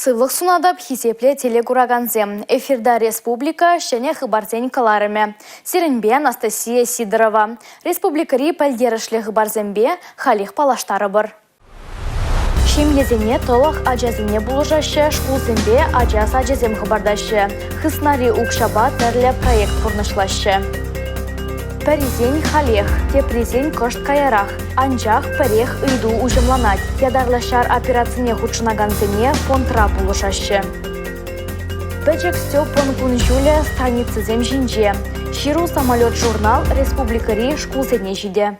Сывлӑх сунатӑп, хисеплӗ телекуракансем. Эфирта республика ҫӗнӗ хыпарсен кӑларӑмӗ. Сирӗнпе Анастасия Сидорова. Республикӑри пӗлтерӗшлӗ хыпарсемпе халех паллаштарӑпӑр. Ҫемьесене тӑлӑх ачасене пулӑшаҫҫӗ, шкулсемпе ача сачӗсем хӑпартаҫҫӗ, хыснари укҫапа тӗрлӗ проект пурнӑҫлаҫҫӗ. Пӗрисен халех, теприсен кӑшт каярах. Анчах пӗрех ыйту уҫӑмланать. Ятарлӑ ҫар операцине хутшӑнакансене фондра пулӑшаҫҫӗ. Пӗчӗк Степӑн кун-ҫулӗ страницӑсем ҫинче. Ҫыру самолет журнал республикӑри шкулсене ҫитӗ.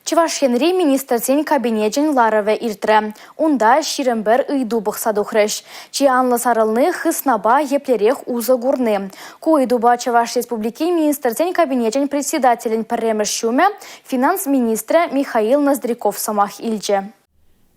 Чӑваш Енри Министрсен Кабинечӗн ларӑвӗ иртрӗ. Унта 21 ыйту пӑхса тухрӗҫ. Чи анлӑ сарӑлни хыснапа еплерех усӑ курни. Ку ыйтупа Чӑваш Республикин Министрсен Кабинечӗн председателӗн пӗрремӗш ҫумӗ, финанс министрӗ Михаил Ноздряков сӑмах илчӗ.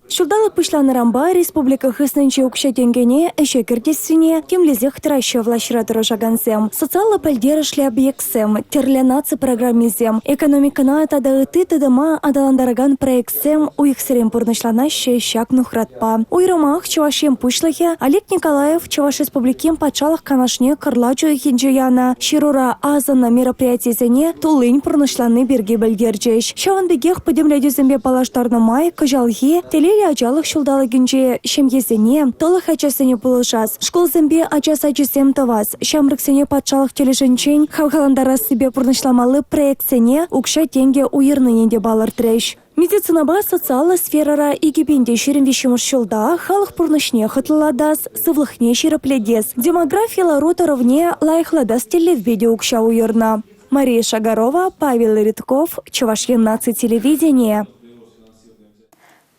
Ҫулталӑк пуҫланнӑранпа республика хыснинчи укҫа-тенкӗне ӗҫе кӗртессине тимлесех тӑраҫҫӗ влаҫра тӑрӑшакансем. Социаллӑ пӗлтерӗшлӗ объектсем, тӗрлӗ наци программисем, экономикӑна тата ытти тытӑма аталантаракан проектсем уйӑхсерен пурнӑҫланаҫҫӗ ҫак нухратпа. Уйрӑмах Чӑваш Ен Пуҫлӑхӗ Олег Николаев Чӑваш Республикин Патшалӑх Канашне кӑрлач уйӑхӗнче янӑ Ҫырура асӑннӑ мероприятисене туллин пурнӑҫлани пирки пӗлтерчӗҫ. Ҫавӑн пекех пӗтӗмлетӳсемпе паллаштарнӑ май кӑҫалхи Телейлӗ ачалӑх ҫулталӑкӗнче ҫемьесене, тӑлӑх ачасене пулӑшас, шкулсемпе ача сачӗсем тӑвас, ҫамрӑксене патшалӑх тӗлӗшӗнчен хавхалантарассипе пурнӑҫламалли проектсене укҫа-тенкӗ уйӑрнине те палӑртрӗҫ. Медицинӑпа социаллӑ сферӑра 2023 ҫулта халӑх пурнӑҫне хӑтлӑлатас, сывлӑхне ҫирӗплетес, демографи лару-тӑрӑвне лайӑхлатас тӗллевпе те укҫа уйӑрнӑ. Мария Шагарова, Павел Ритков, Чӑваш Ен наци телевиденийӗ.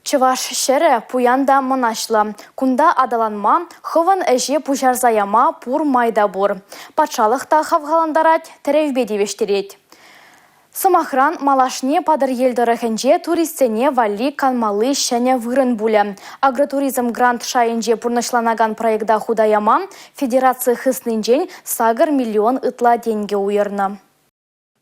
Чӑваш ҫӗрӗ пуян та мӑнаҫлӑ. Кунта аталанма, хӑвӑн ӗҫе пуҫарса яма пур май та пур. Патшалӑх та хавхалантарать, тӗревпе тивӗҫтерет. Сӑмахран, малашне Патӑрьел тӑрӑхӗнче туристсене валли канмалли ҫӗнӗ вырӑн пулӗ. Агротуризм грант шайӗнче пурнӑҫланакан проекта хута яма федераци хыснинчен 8 миллион ытла тенкӗ уйӑрнӑ.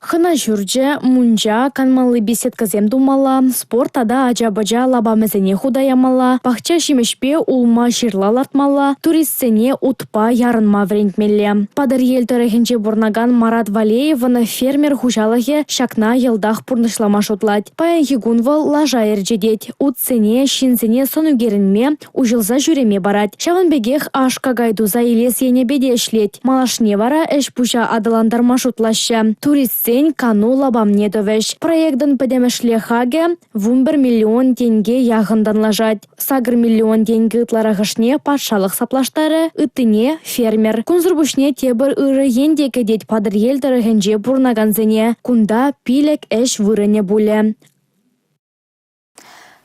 Хӑна ҫурчӗ, мунча, канмалли беседкӑсем тумалла, спорт тата ача-пӑча лапамӗсене хута ямалла, пахча ҫимӗҫпе улма-ҫырла лартмалла, туристсене утпа ярӑнма вӗрентмелле. Патӑрьел тӑрӑхӗнче пурӑнакан Марат Валеевӑн фермер хуҫалӑхӗ ҫакна йӑлтах пурнӑҫлама шутлать. Паянхи кун вӑл лаша ӗрчетет, утсене, ҫынсене сӑн ӳкерӗнме, уҫӑлса ҫӳреме парать. Ҫавӑн пекех аш-какай туса илес енӗпе те ӗҫлет. Малашне вара ӗҫ-пуҫа аталантарма шутлаҫҫӗ. Туристсен кану лапамне тӑвӗҫ. Проектӑн пӗтӗмӗшле хакӗ 11 миллион тенке яхӑн танлашать. 8 миллион тенкӗ ытларахӑшне патшалӑх саплаштарӗ, ыттине – фермер. Кунсӑр пуҫне тепӗр ырӑ ен те кӗтет Патӑрьел тӑрӑхӗнче пурӑнакансене. Кунта пилӗк ӗҫ вырӑнӗ пулӗ.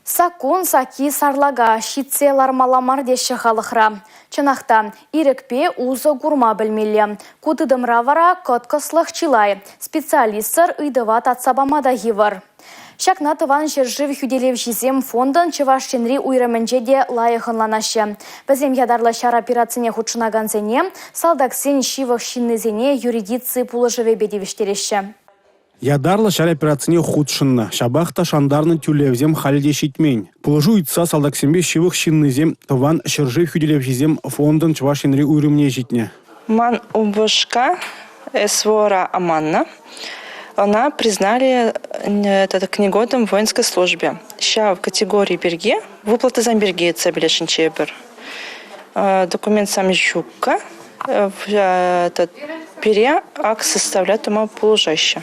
Саккун сакки сарлака, ҫитсе лармалла мар теҫҫӗ халӑхра. Чӑнах та, ирӗкпе усӑ курма пӗлмелле. Ку тытӑмра вара кӑткӑслӑх чылай. Специалистсӑр ыйтӑва татса пама та йывӑр. Ҫакна Тӑван ҫӗршыв хӳтӗлевҫисем фондӑн Чӑваш Енри уйрӑмӗнче те лайӑх ӑнланаҫҫӗ. Вӗсем ятарлӑ ҫар операцине хутшӑнакансене, салтаксен ҫывӑх ҫыннисене юридици пулӑшӑвӗпе тивӗҫтереҫҫӗ. Ятарлӑ ҫар операцине хутшӑннӑ, ҫапах та шантарнӑ тӳлевсем халӗ те ҫитмен. Пулӑшу ыйтса салтаксемпе ҫывӑх ҫыннисем Тӑван ҫӗршыв хӳтӗлевҫисем фондӑн Чӑваш Енри уйрӑмне ҫитнӗ. Ман упӑшка СВОра аманнӑ. Ӑна признали этот, к негодным воинской службе. Ҫав категори пирки, выплатӑсем пирки ыйтса пӗлесшӗнччӗ эпир. Документсем ҫукка. Пире акт составлять тума пулӑшаҫҫӗ.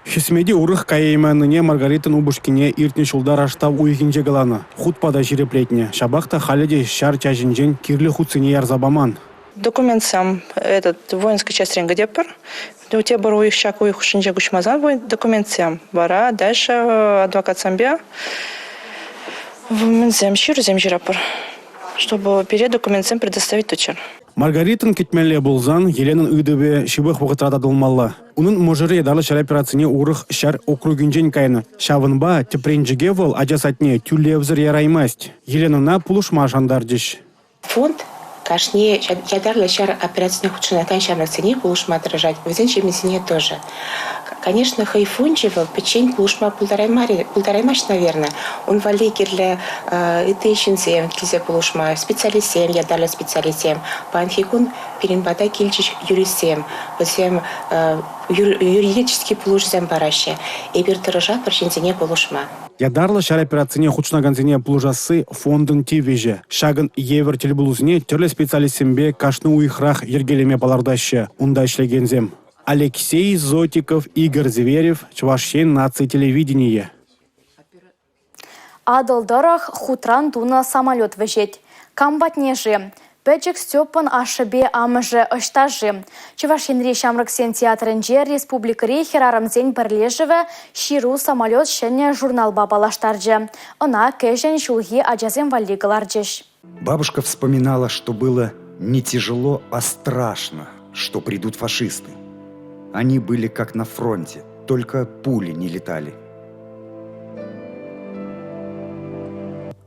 Хӗсмете урӑх каяйманнине Маргаритӑн упӑшкине иртнӗ ҫулта раштав уйӑхӗнче каланӑ. Хутпа та ҫирӗплетнӗ. Ҫапах та халӗ те ҫар чаҫӗнчен кирлӗ хутсене ярса паман. Документсем этот воинской частьрен кӗтетпӗр. Тепӗр уйӑх ҫак уйӑх хушшинче куҫмасан документсем вара дальше адвокатсемпе мӗнсем ҫырусем ҫыратпӑр, чтобы пире документсем предоставить туччӑр. Маргаритӑн кӗтмелле пулсан Еленӑн ыйтӑвӗ ҫывӑх вӑхӑтра татӑлмалла. Унӑн мӑшӑрӗ ятарлӑ ҫар операцине урӑх ҫар округӗнчен кайнӑ. Ҫавӑнпа тӗпренчӗке вӑл ача садне тӳлевсӗр яраймасть. Еленӑна пулӑшма шантарчӗҫ. Фонд. Кашни ятарлӑ ҫар операцине хутшӑнакан ҫамрӑксене пулӑшма тӑрӑшать, вӗсен ҫемйисене тоже. Конечно, хӑй фончӗ вӑл пӗччен пулӑшма пултараймасть, наверное. Ун валли кирлӗ ытти ҫынсем килсе пулӑшма, специалистсем, ятарлӑ специалистсем. Паянхи кун пирӗн пата килчӗҫ юристсем. Вӗсем юридически пулӑшусем параҫҫӗ. Эпир тӑрӑшатпӑр ҫынсене пулӑшма. Ятарлӑ ҫар операцине хутшӑнакансене пулӑшасси фондӑн тивӗҫӗ. Ҫакӑн евӗр тӗл пулусене тӗрлӗ специалистсемпе кашни уйӑхрах йӗркелеме палӑртаҫҫӗ унта ӗҫлекенсем. Алексей Зотиков, Игорь Зверев, Чӑваш Ен наци телевиденийӗ. Атӑл тӑрӑх хутран тунӑ самолет вӗҫет. Кам патне-ши? Пӗчӗк Степӑн ашшӗпе амӑшӗ ӑҫта-ши? Чӑваш Енри ҫамрӑксен театрӗнче республикӑри хӗрарӑмсен пӗрлешӗвӗ «Ҫыру самолет» ҫӗнӗ журналпа паллаштарчӗ. Ӑна кӗҫӗн ҫулхи ачасем валли кӑларчӗҫ. Бабушка вспоминала, что было не тяжело, а страшно, что придут фашисты. Они были как на фронте, только пули не летали.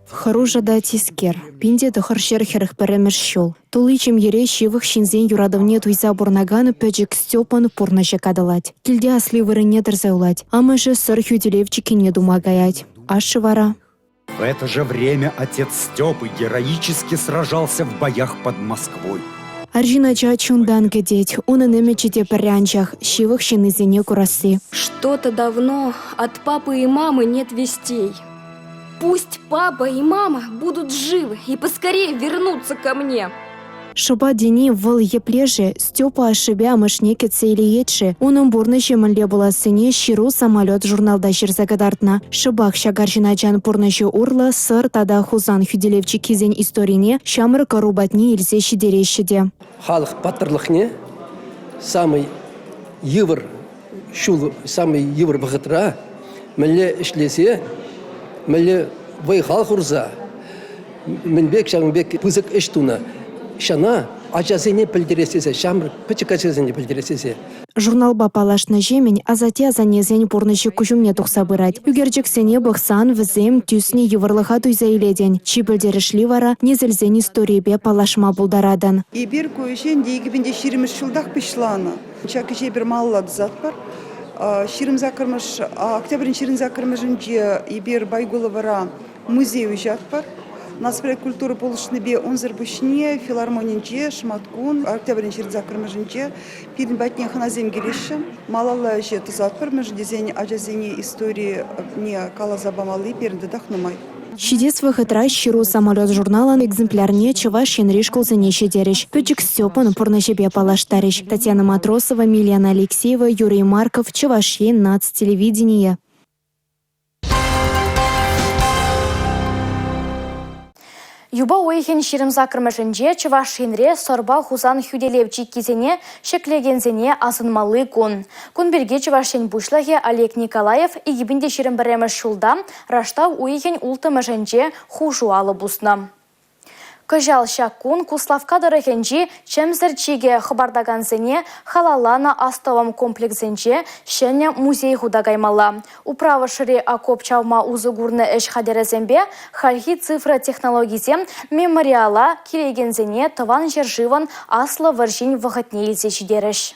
Хӑрушӑ та тискер. 1941 ҫул. Тулли ҫемьере ҫывӑх ҫынсен юратӑвне туйса пурӑнакан пӗчӗк Степан пурнӑҫӗ катӑлать. Килте асли вырӑнне тӑрса юлать. Амӑшӗ Сӑр хӳтӗлев чиккине тума каять. Ашшӗ вара В это же время отец Степы героически сражался в боях под Москвой. Арҫын ача чунтан кӗтет. Унӑн ӗмӗчӗ те пӗрре анчах – ҫывӑх ҫыннисене курасси. Что-то давно от папы и мамы нет вестей. Пусть папа и мама будут живы и поскорее вернутся ко мне. Шӑпа тени вӑл епле-ши Степа ашшӗпе амӑшне кӗтсе илеет-ши? Унӑн пурнӑҫӗ мӗнле пулассине «Ҫыру самолет» журналта ҫырса кӑтартнӑ. Шӑпах ҫак арҫын ачан пурнӑҫӗ урлӑ Сӑр тата Хусан хӳтӗлев чиккисен историне ҫамрӑк ӑру патне илсе ҫитереҫҫӗ те. Халӑх паттӑрлӑхне самый йывӑр ҫул, самый йывӑр вӑхӑтра мӗнле ӗҫлесе, мӗнле вӑй-хал хурса, мӗн пек ҫавӑн пек пысӑк ӗҫ тунӑ. Ҫана ачасене пӗлтерес тесе, ҫамрӑк пӗчӗк ачасене пӗлтерес тесе. Журналпа паллашнӑҫемӗн асатте-асаннесен пурнӑҫӗ куҫ умне тухса пырать. Ӳкерчӗксене пӑхсан вӗсем тӳснӗ йывӑрлӑха туйса илетӗн. Чи пӗлтерӗшли вара несӗлсен историйӗпе паллашма пултаратӑн. Эпир ку ӗҫе ӗнтӗ 2020 ҫултах пуҫланӑ. Ҫак ӗҫе эпир малалла тӑсатпӑр. 28-мӗш октябрӗн 28-мӗшӗнче эпир Байгуловӑра музей уҫатпӑр. Нацпроект культура пулӑшнипе унсӑр пуҫне филармонинче шӑматкун октябрӗн 28-мӗшӗнче пирӗн патне хӑнасем килеҫҫӗ. Малалла ӗҫе тӑсатпӑр, мӗншӗн тесен ачасене историне каласа памалли пирӗн татах нумай. Ҫитес вӑхӑтра «Ҫыру самолет» журналӑн экземплярне Чӑваш Енри шкулсене ҫитерӗҫ. Пӗчӗк Степӑн пурнӑҫӗпе паллаштарӗҫ. Татьяна Матросова, Милена Алексеева, Юрий Марков, Чӑваш Ен наци телевиденийӗ. Юпа уйӑхӗн 28-мӗшӗнче Чӑваш Енре Сӑрпа Хусан хӳтӗлев чиккисене ҫӗклекенсене асӑнмалли кун. Кун пирки Чӑваш Ен Пуҫлӑхӗ Олег Николаев 2021 ҫулта раштав уйӑхӗн улттӑмӗшӗнче хушу алӑ пуснӑ. Кӑҫал ҫак кун Куславкка тӑрӑхӗнчи чӗмсӗр чикӗ хӑпартакансене халалланӑ астӑвӑм комплексӗнче ҫӗнӗ музей хута каймалла. Управӑшри окоп чавма усӑ курнӑ ӗҫ хатӗрӗсемпе хальхи цифра технологисем мемориала килекенсене Тӑван ҫӗршывӑн Аслӑ вӑрҫин вӑхӑтне илсе ҫитерӗҫ.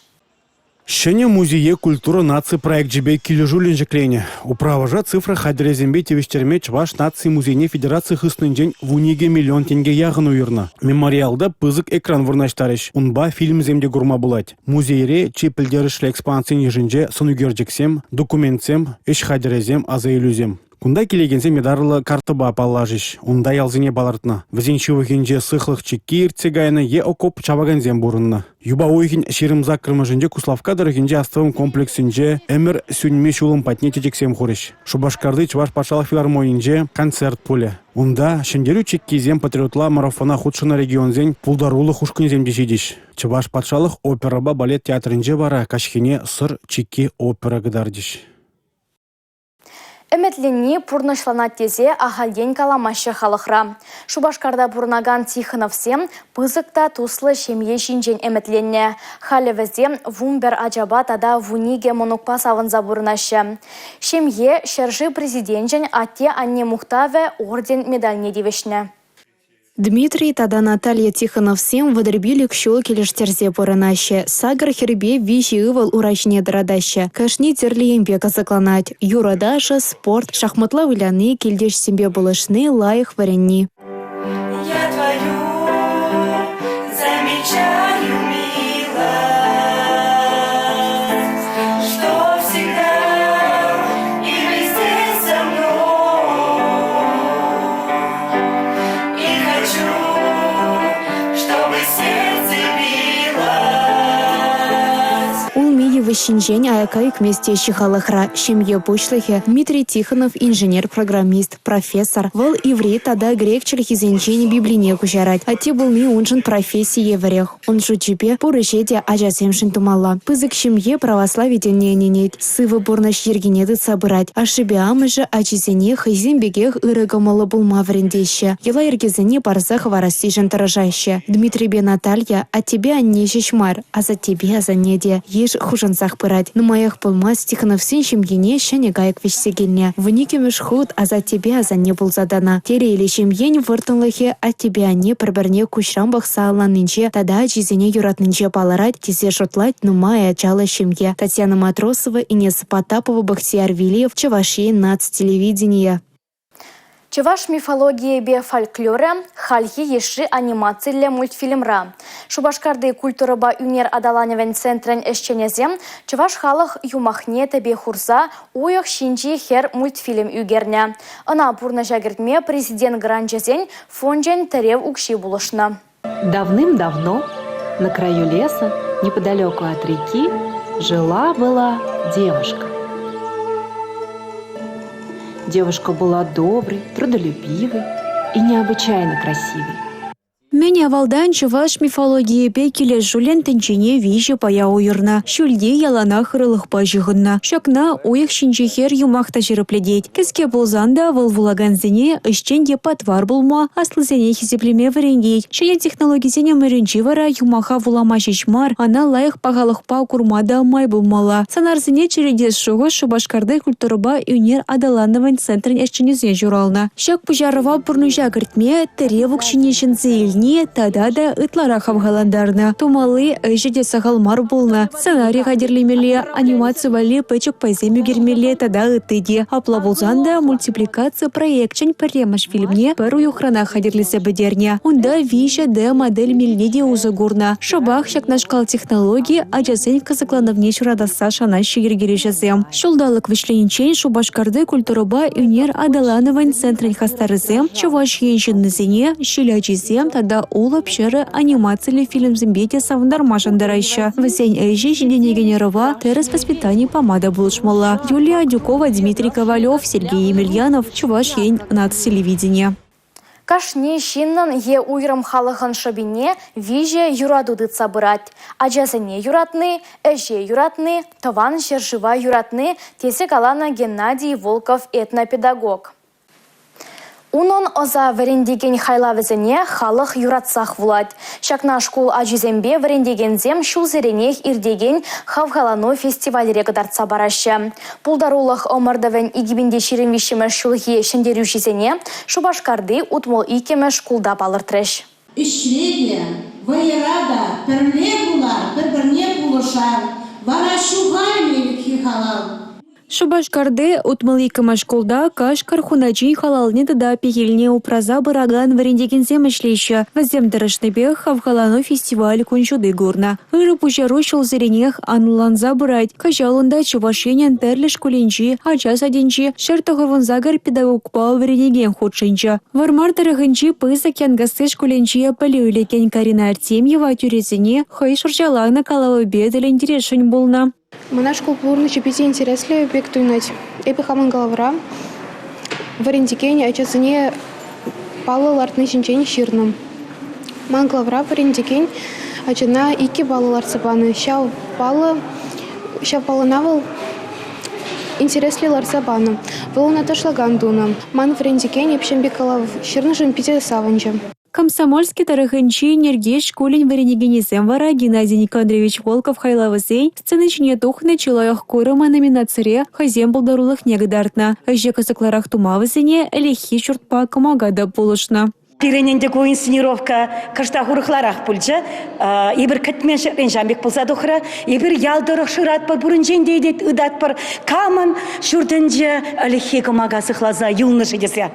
Ҫӗнӗ музее культура наци проекчӗпе килӗшӳллӗн ҫӗкленӗ. Управӑша цифра хатӗрӗсемпе тивӗҫтерме Чӑваш наци музейне федераци хыснинчен 12 миллион тенке яхӑн уйӑрнӑ. Мемориалта пысӑк экран вырнаҫтарӗҫ, унпа фильмсем те курма пулать. Музейре чи пӗлтерӗшлӗ экспонатсен йышӗнче сӑн ӳкерчӗксем, документсем, ӗҫ хатӗрӗсем, аса илӳсем. Кунта килекенсем ятарлӑ карттӑпа паллашӗҫ. Унта ялсене палӑртнӑ. Вӗсен ҫывӑхӗнче сыхлӑх чикки иртсе кайнӑ е окоп чавакансем пурӑннӑ. Юпа уйӑхӗн 28-мӗшӗнче Куславкка тӑрӑхӗнчи астӑвӑм комплексӗнче ӗмӗр сӳнми ҫулӑм патне чечексем хурӗҫ. Шупашкарти Чӑваш патшалӑх филармонийӗнче концерт пулӗ. Унта Ҫӗнтерӳ чиккисем патриотла марафона хутшӑннӑ регионсен пултарулӑх ушкӑнӗсем те ҫитӗҫ. Чӑваш патшалӑх оперӑпа балет театрӗнче вара каҫхине «Сӑр чикки» опера кӑтартӗҫ. Ӗмӗтленни пурнӑҫланать тесе ахальтен каламаҫҫӗ халӑхра. Шупашкарта пурӑнакан Тихоновсем пысӑк та туслӑ ҫемье ҫинчен ӗмӗтленнӗ. Халӗ вӗсем 11 ачапа тата 12 мӑнукпа савӑнса пурӑнаҫҫӗ. Ҫемье ҫӗршыв Президенчӗн «Атте-анне мухтавӗ» орден медальне тивӗҫнӗ. Дмитрий тата Наталья Тихоновсем 35 ҫул килӗштерсе пурӑнаҫҫӗ. Сакӑр хӗрпе виҫӗ ывӑл ура ҫине тӑратаҫҫӗ. Кашни тӗрлӗ енпе кӑсӑкланать. Юрӑ-ташӑ, спорт, шахматла выляни, килтешсемпе пулӑшни, лайӑх вӗренни. Я твою замечаю милость, что всегда и везде со мной. И хочу, чтобы сердце билось. Улми йывӑҫҫинчен аякка ӳкмест теҫҫӗ халӑхра. Ҫемье пуҫлӑхӗ Дмитрий Тихонов инженер-программист, профессор. Вӑл иврит тата грек чӗлхисенчен Библине куҫарать. Атте пулни уншӑн професси евӗрех. Ун шучӗпе, пур ӗҫе те ачасемшӗн тумалла. Пысӑк ҫемье православи тӗнне ӗненет, сывӑ пурнӑҫ йӗркине тытса пырать. Ашшӗпе амӑшӗ ачисене хӑйсем пекех ырӑ кӑмӑллӑ пулма вӗрентеҫҫӗ, йӑла-йӗркесене парса хӑварассишӗн тӑрӑшаҫҫӗ. Дмитрийпе Наталья аттепе анне ҫеҫ мар, асаттепе асанне те. Йыш хушӑнсах пырать. Нумаях пулмасть Тихоновсен ҫемйине ҫӗнӗ кайӑк вӗҫсе килнӗ. Вуниккӗмӗш хут асаттепе асанне пулса тӑнӑ. Телейлӗ ҫемьен вӑрттӑнлӑхӗ аттепе анне пӗр-пӗрне куҫран пӑхса ӑнланнинче тата ачисене юратнинче палӑрать тесе шутлать нумай ачаллӑ ҫемье. Татьяна Матросова, Инесса Потапова, Бахтияр Велиев, Чӑваш Ен наци телевиденийӗ. Чӑваш мифологийӗпе фольклорӗ хальхи йышши анимациллӗ мультфильмра. Шупашкарти культурӑпа ӳнер аталанӑвӗн центрӗн ӗҫченӗсем чӑваш халӑх юмахне тӗпе хурса «Уйӑх ҫинчи хӗр» мультфильм ӳкернӗ. Ӑна пурнӑҫа кӗртме Президент гранчӗсен фончӗн тӗрев укҫи пулӑшнӑ. Давным-давно на краю леса, неподалеку от реки, жила-была девушка. Девушка была доброй, трудолюбивой и необычайно красивой. Мӗн авалтан чӑваш мифологийӗпе килӗшӳллӗн тӗнчене виҫӗ пая уйӑрнӑ. Ҫӳлти яланах ырӑлӑхпа ҫыхӑннӑ. Ҫакна «Уйӑх ҫинчи хӗр» юмах та ҫирӗплетет. Кӗске пулсан та вӑл вулакансене ӗҫчен те патвар пулма, аслисене хисеплеме вӗрентет. Ҫӗнӗ технологисен ӗмӗрӗнче вара юмаха вулама ҫеҫ мар, ӑна лайӑх пахалӑхпа курма та май пулмалла. Сӑнарсене чӗрӗлтес шухӑш Шупашкарти культурӑпа ӳнер аталанӑвӗн центрӗн ӗҫченӗсен ҫуралнӑ. Ҫак пуҫарӑва пурнӑҫа кӗртме тӗрев укҫине ҫӗнсе илни тата та ытларах хавхалантарнӑ. Тумалли ӗҫӗ те сахал мар пулнӑ. Сценари хатӗрлемелле, анимаци валли пӗчӗк пайсем ӳкермелле тата ытти те. Апла пулсан та мультипликаци проекчӗн пӗрремӗш фильмне пӗр уйӑхранах хатӗрлесе пӗтернӗ. Унта 3D модель мелне те усӑ курнӑ. Шӑпах ҫакнашкал технологи ачасен кӑсӑкланӑвне ҫуратасса шанаҫҫӗ йӗркелӳҫӗсем. Ҫулталӑк вӗҫлениччен Шупашкарти культурӑпа ӳнер аталанӑвӗн центрӗн хастарӗсем Чӑваш Ен ҫыннисене «Ҫил ачисем» тата «Улӑп ҫӗрӗ» анимациллӗ фильмсемпе те савӑнтарма шантараҫҫӗ. Вӗсен ӗҫӗ ҫитӗнекен ӑрӑва тӗрӗс воспитани пама та пулӑшмалла. Юлия Адюкова, Дмитрий Ковалев, Сергей Емельянов, Чӑваш Ен наци телевиденийӗ. Кашни ҫыннӑн е уйрӑм халӑхӑн шӑпине виҫӗ юрату тытса пырать. Ачасене юратни, ӗҫе юратни, тӑван ҫӗршыва юратни, тесе каланӑ Геннадий Волков этнопедагог. Унӑн ӑса вӗрентекен хайлавӗсене халӑх юратсах вулать. Ҫакна шкул ачисемпе вӗрентекенсем ҫулсеренех иртекен «Хавхалану» фестивальре кӑтартса параҫҫӗ. Пултарулӑх ӑмӑртӑвӗн 2023-мӗш ҫулхи ҫӗнтерӳҫисене Шупашкарти 62-мӗш шкулта палӑртрӗҫ. Ӗҫре те, вӑйӑра та пӗрле пулар, пӗр-пӗрне пулӑшар, вара ҫухалмӗ ӗлӗкхи халал. Шупашкарти 62-мӗш шкулта Кашкӑр Хуначин халалне тата пехилне упраса пыракан вӗрентекенсем ӗҫлеҫҫӗ. Вӗсем тӑрӑшнипех «Хавхалану» фестиваль кун ҫути курнӑ. Ырӑ пуҫару ҫулсеренех анлӑланса пырать. Кӑҫал унта Чӑваш Енӗн тӗрлӗ шкулӗнчи, ача садӗнчи 198 педагогпа вӗренекен хутшӑнчӗ. Вӑрмар тӑрӑхӗнчи Пысӑк Янкасси шкулӗнче пӗлӳ илекен Карина Артемьева тӳресене хӑй шӑрҫаланӑ калавӗпе тӗлӗнтересшӗн пулнӑ. Мана шкул пурнӑҫӗ питӗ интереслӗ пек туйӑнать. Эпӗ хамӑн калавра вӗрентекен ачасене паллӑ лартни ҫинчен ҫырнӑ. Ман калавра вӗрентекен ачана иккӗ паллӑ лартса панӑ. Ҫав паллӑ ҫав паллӑна вӑл интереслӗ лартса панӑ. Вӑл ӑна ташлакан тунӑ. Ман вӗрентекен эп ҫын пек калав ҫырнӑшӑн питӗ савӑнчӗ. Комсомольски тӑрӑхӗнчи Нӗркеҫ шкулӗн вӗренекенӗсем вара Геннадий Никандрович Волков хайлавӗсен сцена ҫине тухнӑ чи лайӑх курӑмӗ номинацире хӑйсен пултарулӑхне кӑтартнӑ. Ӗҫе кӑсӑклӑрах тума вӗсене ӗлӗкхи ҫуртпа кӑмака та пулӑшнӑ. Пирӗн ӗнтӗ ку инсценировка кӑштах урӑхларах пулчӗ. Эпир кӗтмен ҫӗртен ҫам пек пулса тухрӗ. Эпир ял тӑрӑх шыратпӑр, пуринчен те ыйтатпӑр. Камӑн ҫуртӗнче ӗлӗкхи кӑмака сыхласа юлнӑ-ши тесе.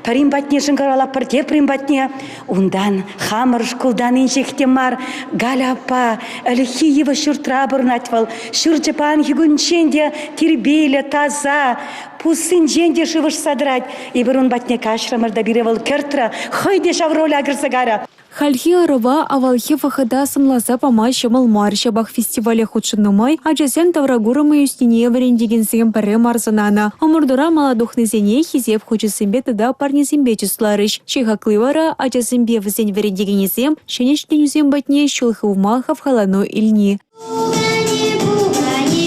Пӗрин патне шӑнкӑравлатпӑр, теприн патне. Унтан хамӑр шкултан инҫех те мар Галя аппа ӗлӗкхи йывӑҫ ҫуртра пурӑнать вӑл. Ҫурчӗ паянхи кунччен те тирпейлӗ, таса, пуссинчен те шыв ӑшса тӑрать. Эпир ун патне каҫрӑмӑр та пире вӑл кӗртрӗ, хӑй те ҫав роля кӗрсе кайрӗ. Хальхи ӑрӑва авалхи вӑхӑта сӑнласа пама ҫӑмӑл мар. Ҫапах фестивале хутшӑннӑ май ачасен тавракурӑмӗ ӳснине вӗрентекенсем пӗрре мар сӑнанӑ. Ӑмӑртура мала тухнисене Хисеп хучӗсемпе тата парнесемпе чысларӗҫ. Чи хакли вара – ачасемпе вӗсен вӗрентекенӗсем ҫӗнӗ ҫитӗнӳсем патне ҫул хывма хавхалану илни. Пукане, пукане,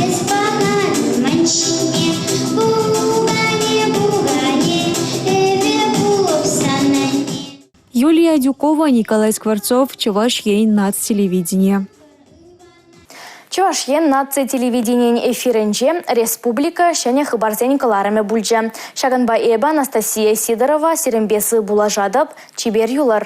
эс пӑхатӑн ман ҫине. Пукане, пукане, эпӗ пулӑп сан анне. Юлия Адюкова, Николай Скворцов, Чӑваш Ен наци телевиденийӗ. Чӑваш Ен наци телевиденийӗн эфирӗнче республика ҫӗнӗ хыпарсен кӑларӑмӗ пулчӗ. Ҫакӑнпа эпӗ, Анастасия Сидорова, сирӗнпе сыв пулашатӑп. Чипер юлӑр.